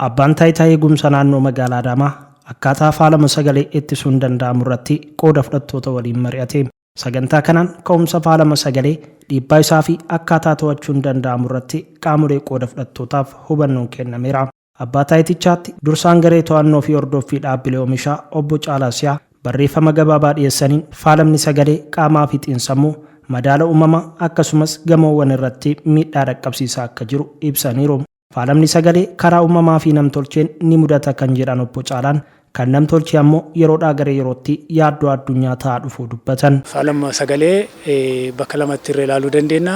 Abbaan Taayitaa Eegumsa Naannoo Magaalaa Adaamaa akkaataa faalama sagalee ittisuun danda'amu irratti qooda fudhattoota waliin mari'ate. Sagantaa kanaan ka'umsa faalama sagalee, dhiibbaa isaa fi akkaataa to'achuun danda'amu irratti qaamolee qooda fudhattootaaf hubannoon kennameera. Abbaa Taayitichaatti dursaan garee to'annoo fi hordoffii dhaabbilee oomishaa Obbo Caalaa Siyaa barreeffama gabaabaa dhiyeessaniin faalamni sagalee qaamaa fi xiinsammuu, madaala uumamaa akkasumas gamoowwan irratti miidhaa dhaqqabsiisaa akka jiru ibsaniiru. Faalamni sagalee karaa uumamaa fi namtolcheen ni mudata kan jedhan Obbo Caalaan, kan namtolchee ammoo yeroodhaa gara yerootti yaaddoo addunyaa ta'aa dhufuu dubbatan. Faalama sagalee bakka lamatti irra ilaaluu dandeenya.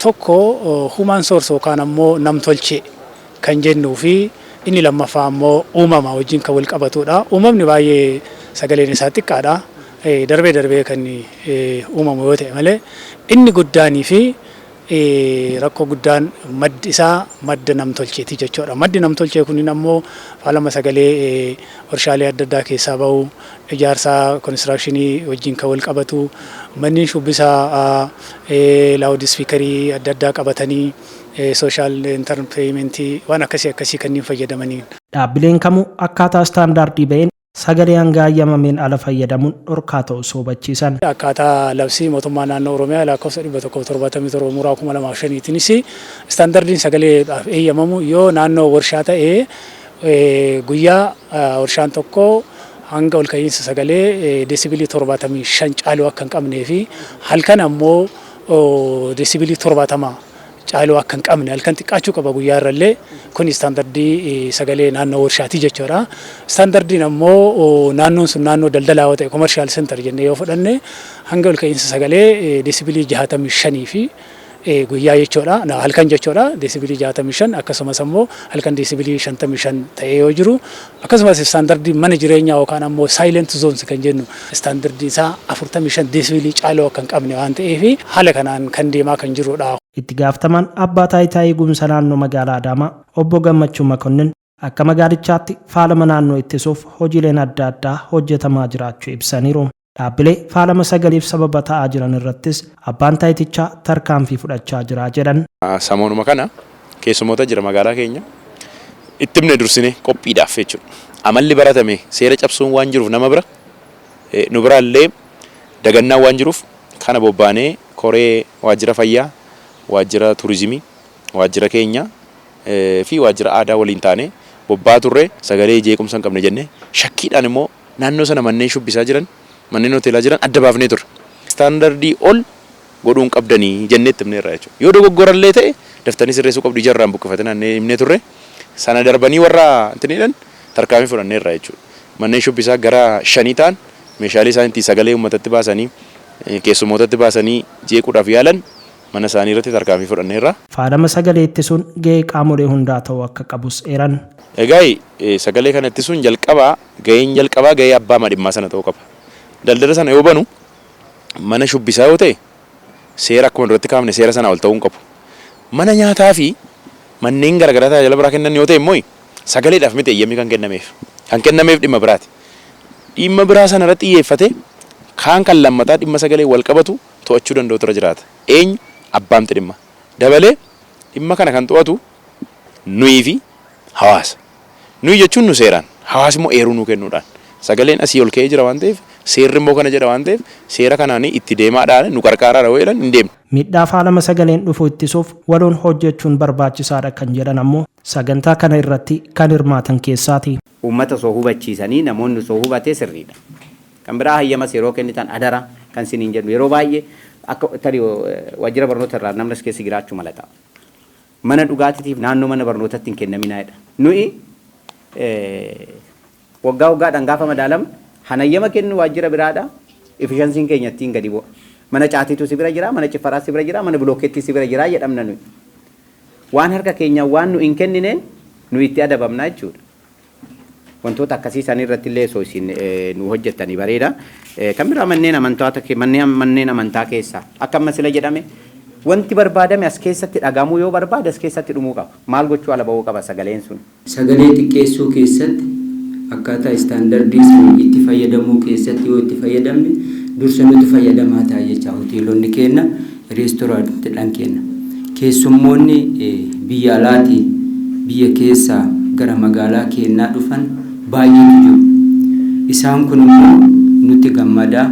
Tokko human source yookaan ammoo namtolchee kan jennuu fi inni lammaffaa ammoo uumama wajjin kan wal qabatudha. Uumamni baay'ee sagaleen isaa xiqqaadha. Darbee darbee kan uumamu yoo ta'e malee inni guddaanii fi rakkoo guddaan maddi isaa madda namtolcheeti jechuudha. Maddi namtolchee kunin ammoo faalama sagalee warshaalee adda addaa keessaa bahu, ijaarsa konistirakshinii wajjin kan wal qabatu, manneen shubbisaa loud speakerii adda addaa qabatanii social entertainmentii waan akkasii akkasii kanneen fayyadamanii. Dhaabbileen kamuu akkaataa istaandaardii ba'een sagalee hanga hayyamameen ala fayyadamuun dhorkaa ta'uu hubachiisan. Akkaataa labsii mootummaa naannoo Oromiyaa lakkoofsa 177 muraa 2005tiinis istaandardiin sagaleedhaaf eeyyamamu yoo naannoo warshaa ta'e guyyaa warshaan tokko hanga ol ka'iinsa sagalee deesibilii 75 caaluu akka hin qabnee fi halkan ammoo deesibilii 70 caaluu akka hin qabne, halkan xiqqaachuu qaba guyyaa irrallee. Kun istaandardii sagalee naannoo warshaati jechuudha. Istaandardiin ammoo naannoon sun naannoo daldalaa yoo ta'e, commercial center jennee yoo fudhanne, hanga ol ka'iinsa sagalee deesibilii 65 fi guyyaa jechuudha, halkan jechuudha, deesibilii 65, akkasumas ammoo halkan deesibilii 55 ta'ee yoo jiru, akkasumas istaandardii mana jireenyaa yookaan ammoo silent zones kan jennu istaandardii isaa 45 deesibilii caaluu akka hin qabne waan ta'eef, haala kanaan kan deemaa kan jirudha. Itti gaafatamaan Abbaa Taayitaa Eegumsa Naannoo Magaalaa Adaamaa Obbo Gammachuu Makonnin akka magaalichaatti faalama naannoo ittisuuf hojiileen adda addaa hojjetamaa jiraachuu ibsaniiru. Dhaabbilee faalama sagaleef sababa ta'aa jiran irrattis abbaan taayitichaa tarkaanfii fudhachaa jira jedhan. Samoonuma kana keessummoota jira magaalaa keenya itti himne dursine qophiidhaaf jechuudha. Amalli baratame seera cabsuun waan jiruuf, nama bira nu biraallee dagannaan waan jiruuf, kana bobbaanee koree waajjira fayyaa, waajjira turizimii, waajjira keenya fi waajjira aadaa waliin taane bobba'aa turre. Sagalee jeequmsa hin qabne jennee shakkiidhaan immoo naannoo sana manneen shubbisaa jiran, manneen hoteelaa jiran adda baafnee turre. Istaandardii ol godhuu hin qabdanii jennee itti himneerra jechuudha. Yoo dogoggorallee ta'e daftanii sirreessuu qabdu, ija irraan buqqifatinaa jennee himnee turre. Sana darbanii warra intiniidhan tarkaanfii fudhanneerra jechuudha. Manneen shubbisaa gara shanii ta'an meeshaalee isaan ittiin sagalee uummatatti baasanii, keessummootatti baasanii jeequudhaaf yaalan mana isaanii irratti tarkaanfii fudhanneerra. Faalama sagalee ittisuun gahee qaamolee hundaa ta'uu akka qabus eeran. Egaa sagalee kana ittisuun jalqabaa gaheen jalqabaa gahee abbaa dhimmaa sana ta'uu qaba. Daldala sana yoo banu, mana shubbisaa yoo ta'e, seera akkuma duratti kaafne seera sanaa ol ta'uu hin qabu. Mana nyaataa fi manneen garaagaraa tajaajila biraa kennan yoo ta'e immoo sagaleedhaaf miti eeyyamni kan kennameef. Kan kennameef dhimma biraati. Dhimma biraa sana irratti xiyyeeffatee kaan kan lammataa dhimma sagalee wal qabatu to'achuu danda'utu irra jiraata. Eenyu? Abbaamti dhimma. Dabalee dhimma kana kan to'atu nuyii fi hawaasa. Nuyi jechuun nu seeraan, hawaasi immoo eeruu nuu kennuudhaan. Sagaleen asii ol ka'ee jira waan ta'eef, seerri immoo kana jedha waan ta'eef, seera kanaan itti deemaadhaan nu qarqaaraadha yoo jedhan hin deemne. Miidhaa faalama sagaleen dhufu ittisuuf waloon hojjechuun barbaachisaadha kan jedhan ammoo sagantaa kana irratti kan hirmaatan keessaati. Uummata osoo hubachiisanii, namoonni osoo hubatee sirriidha. Kan biraa hayyamas yeroo kennitan adara kan isiniin jedhu, yeroo baay'ee akka tarii waajjira barnoota irraa namni as keessa jiraachuu mala ta'a. Mana dhugaatiitiif naannoo mana barnootatti hin kennaminaa jedha. Nuyi waggaa waggaadhaan gaafa madaalamu hanayyama kennu waajjira biraadha. Efficiencyn keenya ittiin gadi bu'a. Mana caatiitu si bira jira, mana ciffaraa si bira jira, mana bilookeettii si bira jira jedhamna nuyi. Waan harka keenyaan waan nu hin kennineen nu itti adabamna jechuudha. Wantoota akkasii san irratti illee osoo isin nu hojjettanii bareeda. Kan biraa manneen amantaa manneen amantaa keessaa akka amma sila jedhame, wanti barbaadame as keessatti dhagamuu yoo barbaade as keessatti dhumuu qaba. Maal gochuu ala ba'uu qaba sagaleen sun. Sagalee xiqqeessuu keessatti akkaataa istaandardii sun itti fayyadamuu keessatti yoo itti fayyadamne, dursa nuti fayyadamaa ta'a jecha. Hoteelonni keenya, reestooraantiidhaan keenya, keessummoonni biyya alaatii, biyya keessaa gara magaalaa keennaa dhufan baay'eetu jiru. Isaan kun immoo nutti gammadaa.